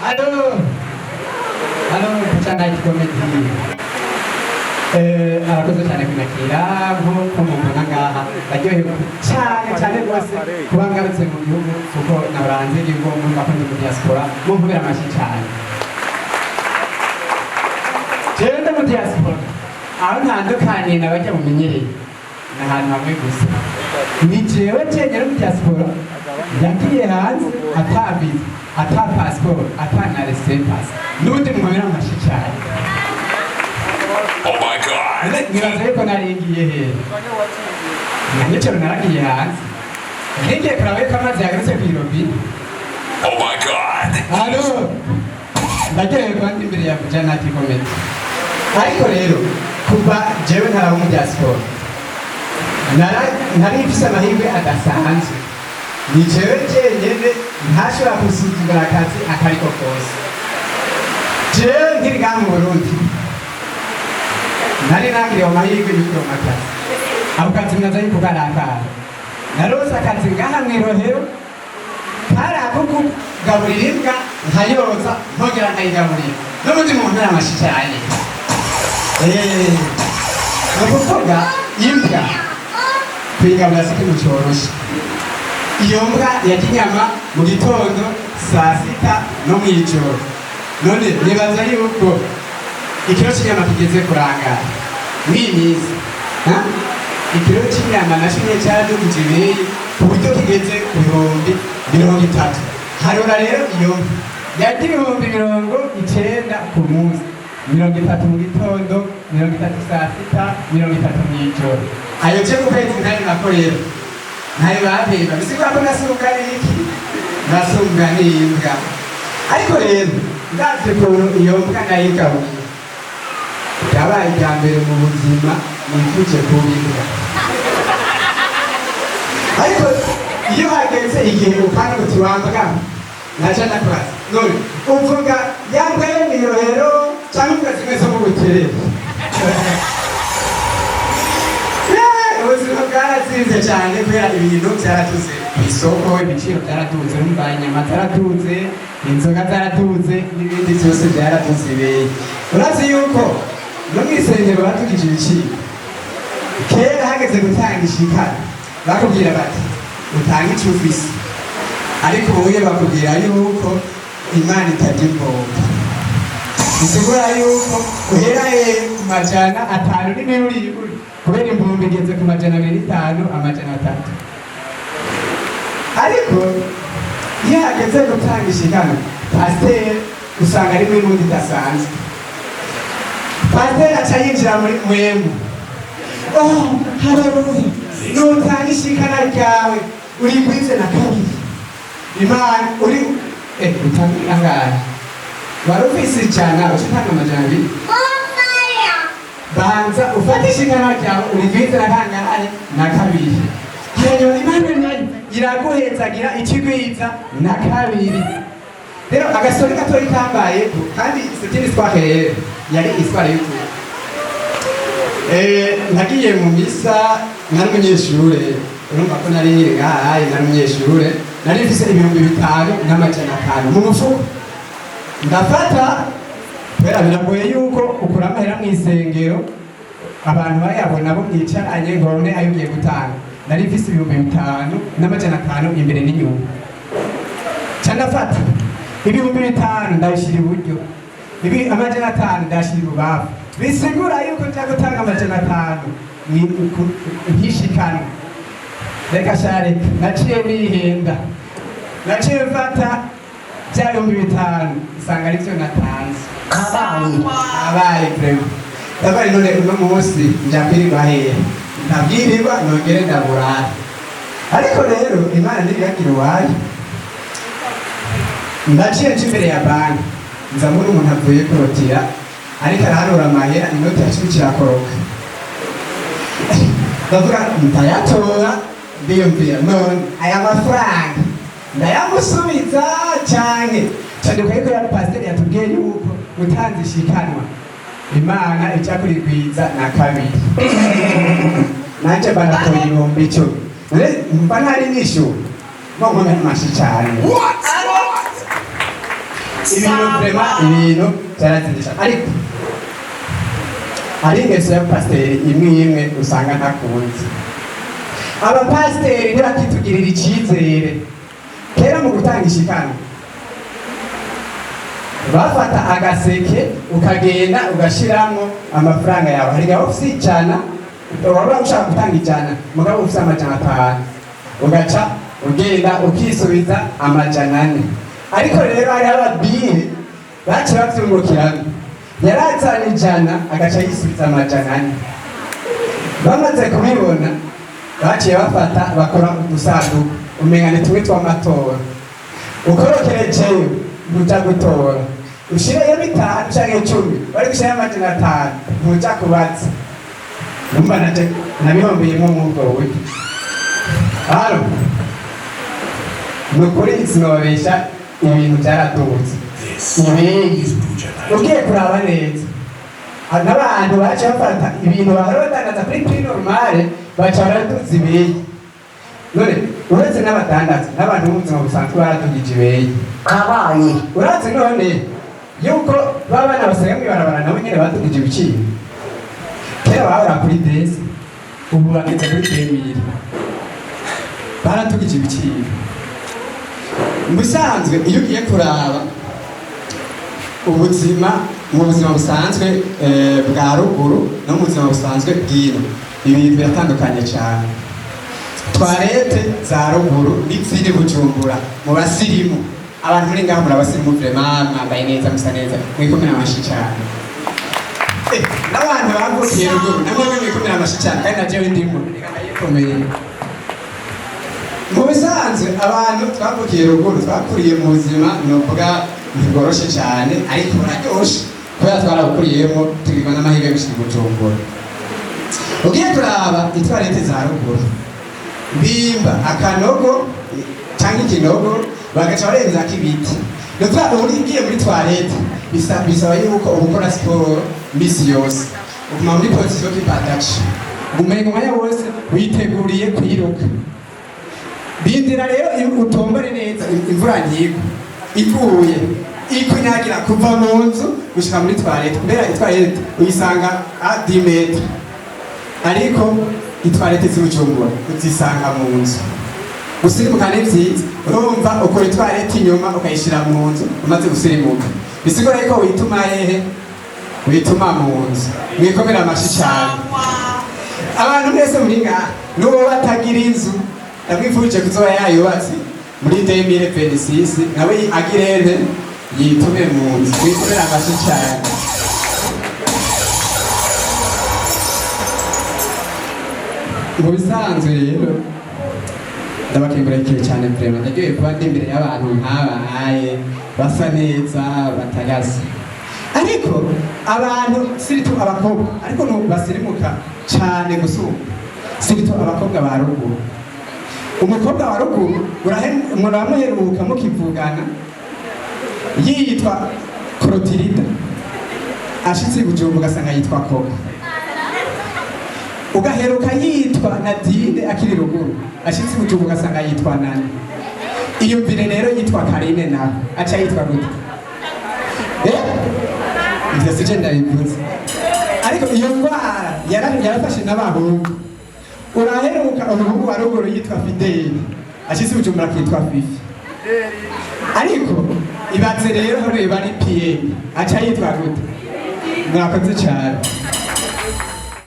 Allô. Allô, Buja Night Comedy. Arakoze cyane kunyakira nk'uko mubona ngaha. Ndaryohewe cyane cyane rwose kuba ngarutse mu gihugu, kuko nahora hanze y'igihugu, murumva ko ndi mu diaspora. Mumpubera amashyi cyane. Jewe ndi mu diaspora, aho ntandukaniye na bajya mumenyereye ni ahantu hamwe gusa: ni jewe jenyine mu diaspora yagiye hanze ata visa, ata passport, ata na laissez-passer. N'ubundi mumpobera amashyi cyane. Oh my God. Nibaza yuko nari ngiye hehe? Nanyicaro naragiye hanze, ngiye kuraba yuko amazi yagarutse kw'irobine. Oh my God. Allô, ndaryohewe kuba ndi imbere ya Buja Night Comedy. Ariko rero kuva jewe ntaraba mu diaspora, nari mfise amahirwe adasanzwe. Ni jewe jenyene ntashobora gusuzugura akazi akariko kose. Jewe nkiri ngaha mu Burundi, nari nagiriwe amahirwe yo kuronka akazi. Ako kazi mwaza yuko kari akahe? Narose akazi ngaha mw'irohero, kari ako kugaburira imbwa, nkayoza, nkongera nkayigaburira. N'ubundi muntu amashi cyane. Ni ukuvuga imbwa kuyigaburira si ikintu coroshe. Iyo mbwa yarya inyama mu gitondo, saa sita no mw'ijoro. None nibaza yuko ikiro cy'inyama kigeze kurangara mw'iyi minsi, ha? Ikiro cy'inyama naco nyene caradugije ibeyi ku buryo kigeze ku 30,000. Harura rero, iyo mbwa yarya 90,000 ku munsi: 30 mu gitondo, 30 saa sita, 30 mw'ijoro. Ayo je ku kwezi ntayo nako rero ntayo bampemba. Bisigura ko nasumbwa n'iki? Nasumbwa n'imbwa. Ariko rero ndavye ukuntu iyo mbwa nayigaburiye, ryabaye irya mbere mu buzima nifuje kuba imbwa. Ariko iyo hageze igihe ukanga uti wambwa, naca ndakubaza: none uvuga ya mbwa yo mw'irohero cyangwa imbwa zimwe zo mu Buterere? Ubuzima bwaratsinze cyane kubera ibintu byaratuze ku isoko, ibiciro byaraduze. Urumva, inyama zaraduze, inzoga zaraduze, n'ibindi byose byaraduze ibeyi. Urazi yuko no mu isengero batugije ibiciro? Kera hageze gutanga ishikana, bakubwira bati utange icyo ufise, ariko ubuye bakubwira yuko Imana itarya imbombo. Bisigura yuko uhera ku 500 n'imiliyoni, kubera imbumbi igeze ku 250, 300. Ariko iyo hageze gutanga ishikano, pasiteri usanga ari muri mood idasanzwe. Pasiteri aca yinjira muri mwemu: "Oh, haleluya! Nutanga ishikana ryawe urigwize na kabiri, Imana uri utanga angahe? Wari ufise 100, uca utanga 200. Banza ufate ishikana ryawe urigwize na kangahe? Na kabiri. Hanyuma Imana nayo iraguhezagira ikigwiza na kabiri." Rero agasori gatoyi kambayeko, kandi c'est une histoire réelle, yari histoire y'ukuri. Nagiye mu misa, nari umunyeshure. Urumva ko nari nkiri ngahaye, nari umunyeshure, nari mfise 5500 mu mufuko. Ndafata, kubera biragoye yuko ukura amahera mu isengero abantu bayabona bo mwicaranye ngo babone ayo ugiye gutanga. Nari mfise 5500 imbere n'inyuma. Ca ndafata 5000 ndabishyira iburyo, ibi 500 ndashyira ibubafu. Bisigura yuko nja gutanga 500 ni nkishikanwa. Reka shareka, naciye nihenda, naciye mfata bya 5000, nsanga arivyo natanze. Kabaye. Abaye vraiment, ndabaye. None uno munsi nja kwirirwa hehe? Ndabwirirwa nongere ndaburara. Ariko rero Imana ntibiragira iwayo. Ndaciye nca imbere ya banki, nza mbona umuntu avuye kurotira, ariko araharura amahera, inoti ya 10 kirakoroka. Ndavuga ndayatora, ndiyumvira: none aya mafaranga ndayamusubiza canke? Candibuka yuko yari pasiteri yatubwiye yuko utanze ishikanwa Imana ica kurigwiza na kabiri. Nanje mba natoye 10,000. None mba ntari nishyuwe? Nkonkomera amashi cane. Ibintu vraiment, ibintu byarazindisha, ariko hari ingeso ya pasiteri imwe imwe usanga ntakunze. Abapasiteri ntibakitugirira icyizere. Kera mu gutanga ishikano bafata agaseke, ukagenda ugashyiramo amafaranga yawe. Hari igihe waba ufise 100, waba ushaka gutanga 100, mugabo ufise 500, ugaca ugenda ukisubiza 400. Ariko rero hariho ababihe baciye bavyungukiramo, yarazana 100 agaca yisubiza 400. Bamaze kubibona, baciye bafata bakora udusanduku umenga ni tumwe tw'amatora. Ukorokerejeyo, ntuja gutora, ushireyo 5 canke 10, bari gushirayo 500, ntuja kubaza. Numva naje nabihombeyemo mw'ubwo buryo. Hano ni ukuri sinobabesha, ibintu byaradutse. This Ibindi is Buja 90. ugiye kuraba neza, n'abantu baca bafata ibintu bahora badandaza kuri prix normale, baca baraduza ibeyi. None uretse n'abadandaza, n'abantu mu buzima busanzwe baradugije ibeyi. Kabaye. Uretse none yuko ba bana basigaye mw'ibarabara nabo nyene badugije ibiciro. Kera bahora kuri desi, ubu bageze kuri 2000. Baradugije ibiciro. Mu bisanzwe, iyo ugiye kuraba ubuzima mu buzima busanzwe bwa ruguru no mu buzima busanzwe bw'ino, ibintu biratandukanye cyane. Toilette za ruguru n'iziri Bujumbura mu basirimu, abantu muri ngaho muri abasirimu vraiment, mwambaye neza, musa neza, mwikomera amashi cyane. N'abantu bavukiye ruguru namwe mwikomera amashi cyane, kandi na jewe ndimo, reka ndayikomeye. Mu bisanzwe abantu twavukiye ruguru twakuriye mu buzima novuga ntibworoshe cyane, ariko buraryoshe kubera twarabukuriyemo, tugirwa n'amahirwe yo gushika i Bujumbura. Ugiye kuraba i toilette za ruguru, bimba akanogo cyangwa ikinogo, bagaca barenzako ibiti. Ni ukuvuga ubu ugiye muri toilette bisaba yuko uba ukora siporo misi yose, uguma muri position k'ipadaci, umenga umwanya wose witeguriye kwiruka. Bindira rero iyo utombore neza, imvura ntigwa, iguye ikunyagira kuva mu nzu gushika muri toilette, kubera i toilette uyisanga a 10 mètres, ariko i toilette z'i Bujumbura uzisanga mu nzu. Gusirimuka ni vyiza, urumva ukora i toilette inyuma ukayishira mu nzu umaze gusirimuka, bisigura yuko wituma hehe? Wituma mu nzu. Mwikomera amashi cyane. Abantu mwese muri ngaha, n'uwo batagira inzu, ndamwifurije kuzoba yayubatse muri 2026, nawe agirente yitume mu nzu. Mwikomera amashi cyane. Mu bisanzwe rero ndabakengurakiye cyane vraiment, ndaryohewe kuba ndi imbere y'abantu nk'abahaye basa neza, batagase. Ariko abantu, surtout abakobwa, ariko basirimuka cyane gusumba, surtout abakobwa ba ruguru. Umukobwa wa ruguru muramuheruka mukivugana yitwa Clotilda, ashitse i Bujumbura ugasanga yitwa Koga. Ugaheruka yitwa Nadine akiri ruguru, ashitse i Bujumbura ugasanga yitwa Nani. Iyumvire rero yitwa Karine, nawe aca yitwa gute? Ivyo sije ndabivuze, ariko iyo ndwara yarafashe n'abahungu. Uraheruka umuhungu wa ruguru yitwa Fideli, ashitse i Bujumbura akitwa Fifi. Ariko ibaze rero hamwe bari Pierre, aca yitwa gute? Mwakoze cyane.